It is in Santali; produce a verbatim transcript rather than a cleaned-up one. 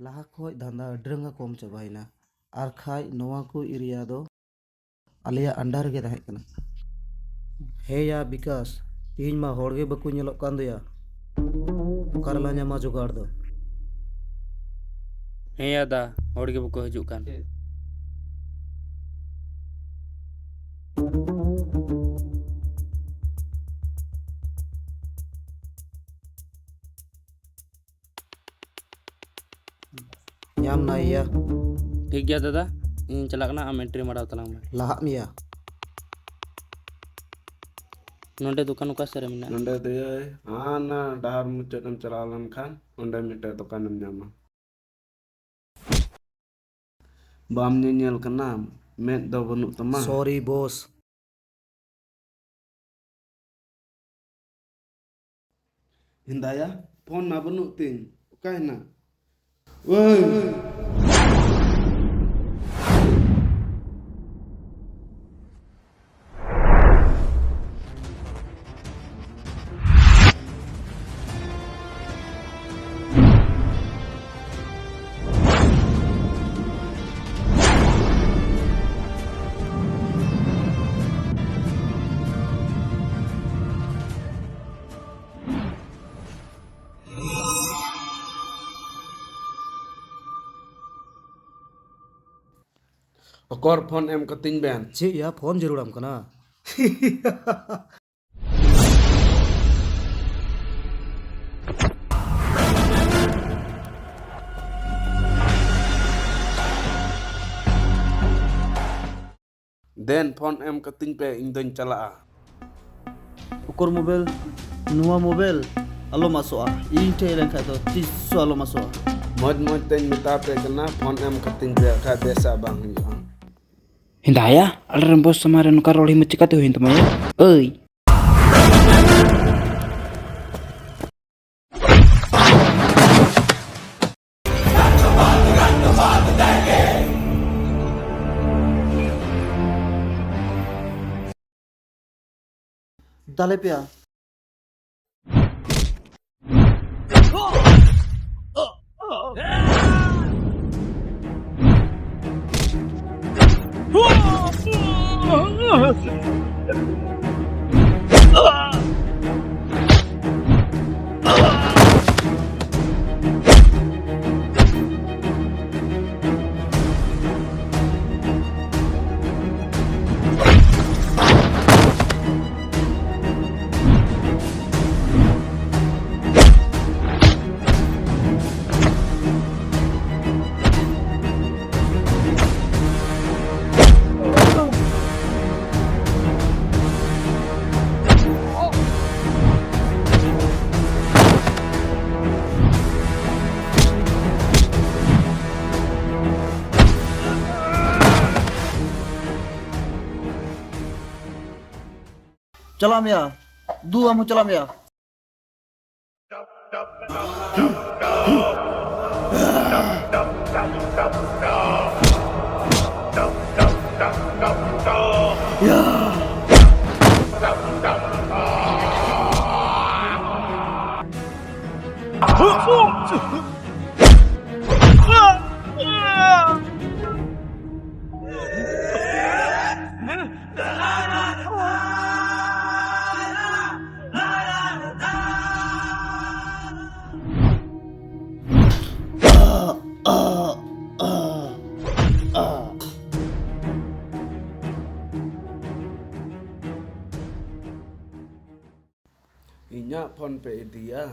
ᱞᱟᱦᱟ ᱠᱷᱚᱡ ᱫᱷᱟᱸᱫᱟ ᱟᱹᱰᱤ ᱨᱟᱸᱜᱟ ᱠᱚᱢ ᱪᱟᱵᱟᱭᱮᱱᱟ᱾ ᱟᱨ ᱠᱷᱟᱡ ᱱᱚᱣᱟ ᱠᱚ ᱮᱨᱤᱭᱟ ᱫᱚ ᱟᱞᱮᱭᱟᱜ ᱟᱱᱰᱟᱨ ᱨᱮᱜᱮ ᱛᱟᱦᱮᱸ ᱠᱟᱱᱟ᱾ ᱦᱮᱸ ᱭᱟ ᱵᱤᱠᱟᱥ, ᱛᱤᱦᱤᱧ ᱢᱟ ᱦᱚᱲ ᱜᱮ ᱵᱟᱠᱚ ᱧᱮᱞᱚᱜ ᱠᱟᱱ ᱫᱚᱭᱟ᱾ ᱚᱠᱟ ᱨᱮᱞᱟᱝ ᱧᱟᱢᱟ ᱡᱚᱜᱟᱲ ᱫᱚ? ᱦᱮᱸ ᱭᱟ ᱫᱟ, ᱦᱚᱲ ᱜᱮ ᱵᱟᱠᱚ ᱦᱤᱡᱩᱜ ᱠᱟᱱ᱾ ᱧᱟᱢ ᱱᱟᱭ ᱭᱟ᱾ ᱴᱷᱤᱠ ᱜᱮᱭᱟ ᱫᱟᱫᱟ, ᱤᱧ ᱪᱟᱞᱟᱜ ᱠᱟᱱᱟ, ᱟᱢ ᱮᱱᱴᱨᱤ ᱢᱟᱨᱟᱣ ᱛᱟᱞᱟᱝ ᱢᱮ᱾ ᱞᱟᱦᱟᱜ ᱢᱮᱭᱟ᱾ ᱱᱚᱰᱮ ᱫᱚᱠᱟᱱ ᱚᱠᱟ ᱥᱮᱫ ᱨᱮ ᱢᱮᱱᱟᱜᱼᱟ? ᱱᱚᱰᱮ ᱫᱚ ᱦᱟᱱᱟ ᱰᱟᱦᱟᱨ ᱢᱩᱪᱟᱹᱫ ᱮᱢ ᱪᱟᱞᱟᱣ ᱞᱮᱱᱠᱷᱟᱱ ᱚᱸᱰᱮ ᱢᱤᱫᱴᱮᱡ ᱫᱚᱠᱟᱱᱮᱢ ᱧᱟᱢᱟ᱾ ᱵᱟᱢ ᱧᱮᱧᱮᱞ ᱠᱟᱱᱟ? ᱢᱮᱫ ᱫᱚ ᱵᱟᱹᱱᱩᱜ ᱛᱟᱢᱟ? ᱥᱚᱨᱤ ᱵᱚᱥ᱾ ᱦᱮᱸᱫᱟᱭᱟ, ᱯᱷᱳᱱ ᱢᱟ ᱵᱟᱹᱱᱩᱜ ᱛᱤᱧ, ᱚᱠᱟᱭᱮᱱᱟ? ᱳᱭ! ᱚᱠᱚᱨ ᱯᱷᱳᱱ ᱮᱢ ᱠᱟᱹᱛᱤᱧ ᱵᱮᱱ᱾ ᱪᱮᱫ ᱭᱟ, ᱯᱷᱳᱱ ᱡᱟᱹᱨᱩᱲᱟᱢ ᱠᱟᱱᱟ? ᱫᱮᱱ, ᱯᱷᱳᱱ ᱮᱢ ᱠᱟᱹᱛᱤᱧ ᱯᱮ, ᱤᱧ ᱫᱚᱧ ᱪᱟᱞᱟᱜᱼᱟ᱾ ᱩᱠᱩᱨ ᱢᱳᱵᱟᱭᱤᱞ? ᱱᱚᱣᱟ ᱢᱳᱵᱟᱭᱤᱞ ᱟᱞᱚᱢ ᱟᱥᱚᱜᱼᱟ, ᱤᱧ ᱴᱷᱮᱡ ᱞᱮᱱᱠᱷᱟᱡ ᱫᱚ ᱛᱤᱥ ᱦᱚᱸ ᱟᱞᱚᱢ ᱟᱥᱚᱜᱼᱟ᱾ ᱢᱚᱡᱽ ᱢᱚᱡᱽ ᱛᱮᱧ ᱢᱮᱛᱟ ᱯᱮ ᱠᱟᱱᱟ, ᱯᱷᱳᱱ ᱮᱢ ᱠᱟᱹᱛᱤᱧ ᱯᱮ, ᱵᱟᱠᱷᱟᱡ ᱵᱮᱥᱟᱜ ᱵᱟᱝ ᱦᱩᱭᱩᱜᱼᱟ᱾ ᱦᱮᱸᱫᱟᱭᱟ, ᱟᱞᱮᱨᱮᱱ ᱵᱚᱥ ᱥᱟᱢᱟᱝ ᱨᱮ ᱱᱚᱝᱠᱟ ᱨᱚᱲ ᱦᱩᱭ ᱢᱟ ᱪᱤᱠᱟᱛᱮ ᱦᱩᱭᱮᱱ ᱛᱟᱢᱟ ᱭᱟ? ᱟᱹᱭ! ᱫᱟᱞᱮ ᱯᱮᱭᱟ᱾ ᱪᱟᱞᱟᱜ ᱢᱮᱭᱟ, ᱫᱩ ᱟᱢ ᱦᱚᱸ ᱪᱟᱞᱟᱜ ᱢᱮᱭᱟ᱾ ᱤᱧᱟᱹᱜ ᱯᱷᱳᱱ ᱯᱮ ᱤᱫᱤᱭᱟ᱾